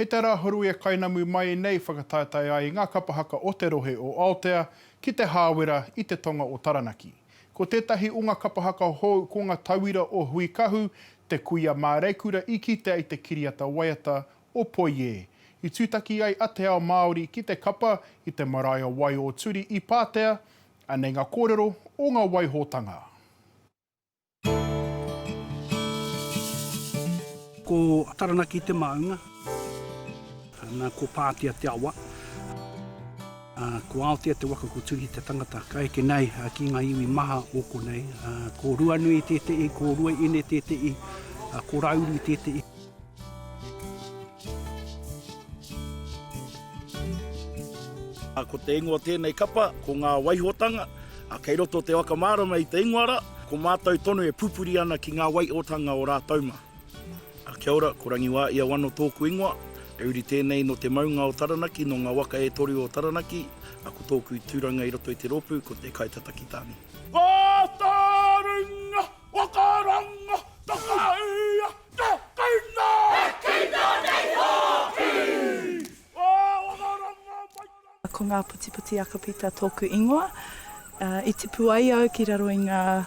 Hei te Rāhoroi e kainamu mai nei whakataetae ai ngā kapa haka o te rohe o Aotea ki Te Hāwera i te tonga o Taranaki. Ko tētahi o ngā kapa haka hou ko ngā tauira o Hui Kahu, te kuia māreikura i kitea i te kiriata waiata o Poi E. I tūtaki ai a Te Ao Māori ki te kapa i te marae o Waiōturi i Pātea, anei ngā kōrero o ngā waihōtanga. Ko Taranaki te maunga, na ko Pātea te awa, ko Aotea te waka, ko Turi te tangata. Ka eke nei ki ngā iwi maha o konei, ko Ruanui tētehi, ko Ruaine tētehi, ko Rauru tētehi. Ko te ingoa tēnei kapa, ko Ngā Waihotanga, kei roto te waka mārama i te ingoa rā, ko mātou tonu e pupuri ana ki ngā waihotanga o rātou mā. Kia ora, ko Rangiwāia Wano tōku ingoa, he uri tēnei nō te maunga o Taranaki, nō ngā waka e toru o Taranaki, ko tōku tūranga i roto i te rōpū, ko te kaitataki tāne. Ko Taringa Whakaranga Takaia Te kino! He kino nei hoki! Ko Ngā Putiputi Akapita tōku ingoa. I tipu ai au ki raro i ngā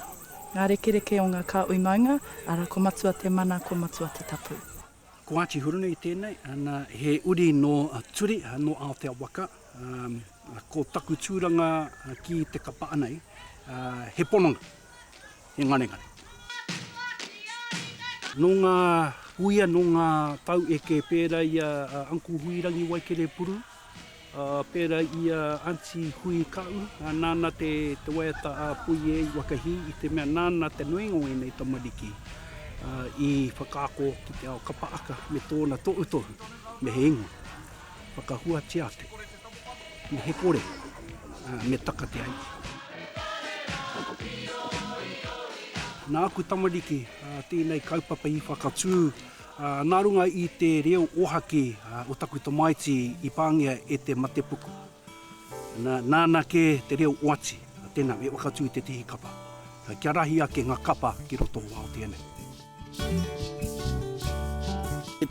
ngā rekereke o ngā kāhui maunga, arā, ko Matua te mana, ko Matua te tapu. Ko Archie Hurunui tēnei, ana, he uri nō Turi, nō Aotea waka. Ko taku tūranga ki te kapa nei, he pononga. He ngarengare. Nō ngā huia, nō ngā taueke pērā i a Uncle Huirangi Waikerepuru, pērā i a Aunty Hui Ka'u, nāna te waiata a Pui E i Wakahī, i te mea nāna te nuinga o ēnei tamariki i whakaako ki te ao kapa aka me tōna tohutohu me he ingoa. Whakahuatia ake. Me he kore, me taka te ai. Nā aku tamariki tēnei kaupapa i whakatū, nā runga i te reo ohaki o taku tamaiti i pāngia e te mate puku. Nāna kē te reo oati, tēnā, me whakatū tētehi kapa, kia rahi ake ngā kapa ki roto o Aotea nei.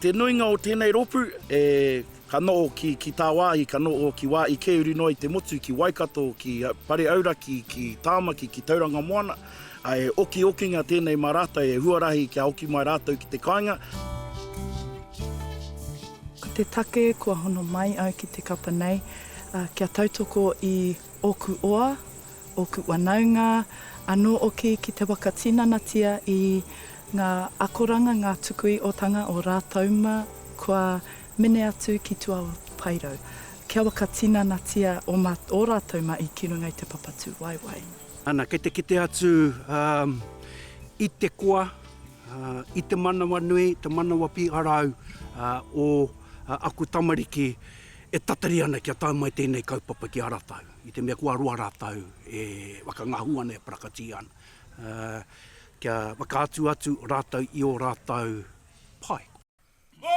Te nuinga o tēnei rōpū e ka noho ki, ki tāwāhi, ka noho ki wā i kē uri noa i te motu, ki Waikato, ki Pare Auraki, ki Tāmaki, ki Tauranga Moana. Ā, he okiokinga tēnei mā rātou, he huarahi kia hoki mai rātou ki te kāinga. Ko te take kua hono mai au ki te kapa nei, kia tautoko i ōku oa, ōku whanaunga, anō hoki ki te whakatinanatia i ngā akoranga, ngā tukuihotanga o rātou mā kua mene atu ki tua o Paerau, kia whakatinanatia o mā, ō rātou mahi ki runga i te papa tūwaewae. Ana, kei te kite atu i te koa, i te manawanui, te manawa pīarau o aku tamariki e tatari ana kia tae mai tēnei kaupapa ki a rātou, i te mea kua roa rātou e whakangahu ana, e parakatī ana, kia whakaatu atu rātou i ō rātou pai. Ngā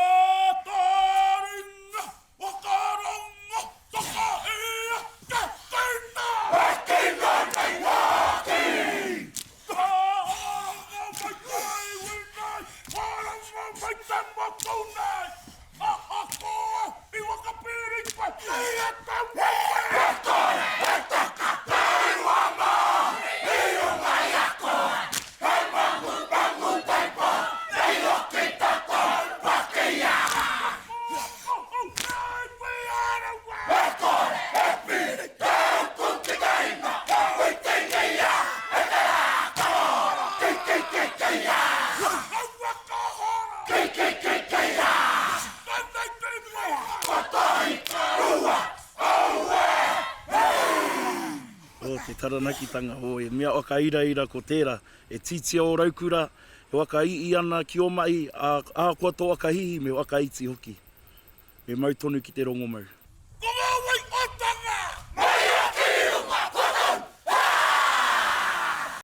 taringa whakarongo takaia te kina! He kina nei wāki! Ka rongo mai te iwi nei, ka rongo mai te motu nei! Ahakoa i whakapiri koe i a te waka! He toi, he taka, he wama i runga i a koe, he mangu, mangu paipa, nei hoki tatou pakia! He toi, he piri, he uku ki te hinga, he whitingi ia e te rā, ka ora, ki ki ki ki ia! Ki ki ki ki a! Kotahi, rua, aue, hei! O te Taranakitanga, o e mea whakairaira ko tērā, e titia o raukura, e whakai'i ana ki ō mahi, ā, ahakoa tō whakahihi me whakaiti hoki. Me mau tonu ki te rongomau.